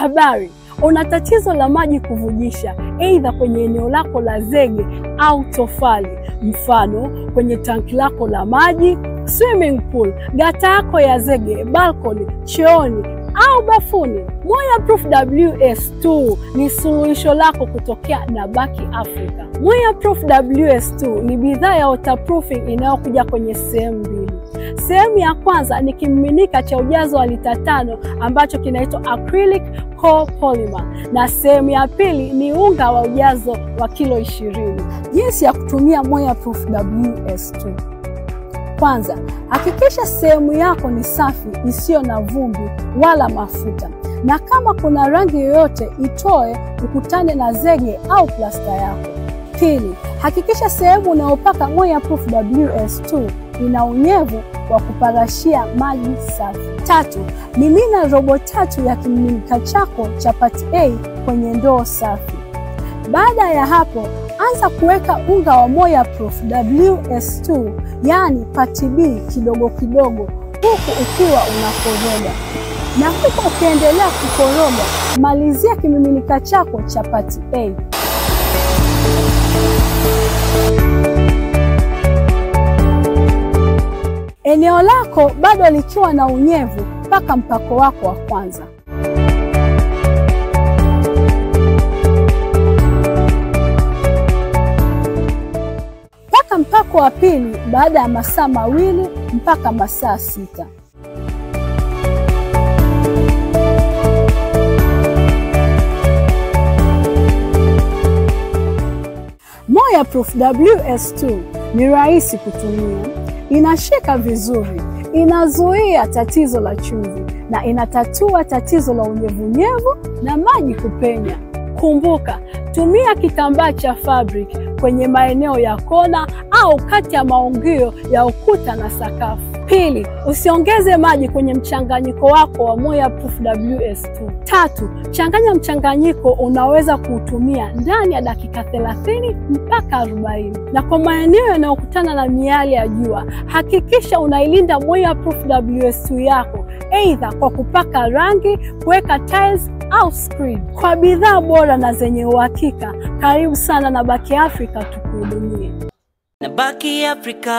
Habari, una tatizo la maji kuvujisha aidha kwenye eneo lako la zege au tofali, mfano kwenye tanki lako la maji, swimming pool, gata yako ya zege, balcony, chooni au bafuni. Moyaproof WS2 ni suluhisho lako kutokea Nabaki Africa. Moyaproof WS2 ni bidhaa ya waterproofing inayokuja kwenye sehemu mbili. Sehemu ya kwanza ni kimiminika cha ujazo wa lita 5 ambacho kinaitwa acrylic copolymer, na sehemu ya pili ni unga wa ujazo wa kilo 20. Jinsi ya kutumia Moyaproof WS2. Kwanza, hakikisha sehemu yako ni safi isiyo na vumbi wala mafuta, na kama kuna rangi yoyote itoe ukutane na zege au plasta yako. Pili, hakikisha sehemu unayopaka Moyaproof WS2 ina unyevu wa kuparashia maji safi. Tatu, mimina robo tatu ya kimiminika chako cha Part A kwenye ndoo safi. Baada ya hapo, anza kuweka unga wa Moyaproof WS2, yani Part B, kidogo kidogo, huku ukiwa unakoroga. Na huku ukiendelea kukoroga, malizia kimiminika chako cha Part A. Eneo lako bado likiwa na unyevu, paka mpako wako wa kwanza. Paka mpako wa pili baada ya masaa 2 mpaka masaa 6. Moyaproof WS2 ni rahisi kutumia, inashika vizuri, inazuia tatizo la chumvi na inatatua tatizo la unyevunyevu na maji kupenya. Kumbuka, tumia kitambaa cha fabric kwenye maeneo ya kona au kati ya maungio ya ukuta na sakafu. Pili, usiongeze maji kwenye mchanganyiko wako wa Moyaproof WS2. Tatu, changanya mchanganyiko unaweza kuutumia ndani ya dakika 30 mpaka 40. Na kwa maeneo yanayokutana na miale ya jua, hakikisha unailinda Moyaproof WS2 yako aidha kwa kupaka rangi, kuweka tiles au screen. Kwa bidhaa bora na zenye uhakika, karibu sana Nabaki Africa tukuhudumie. Nabaki Africa.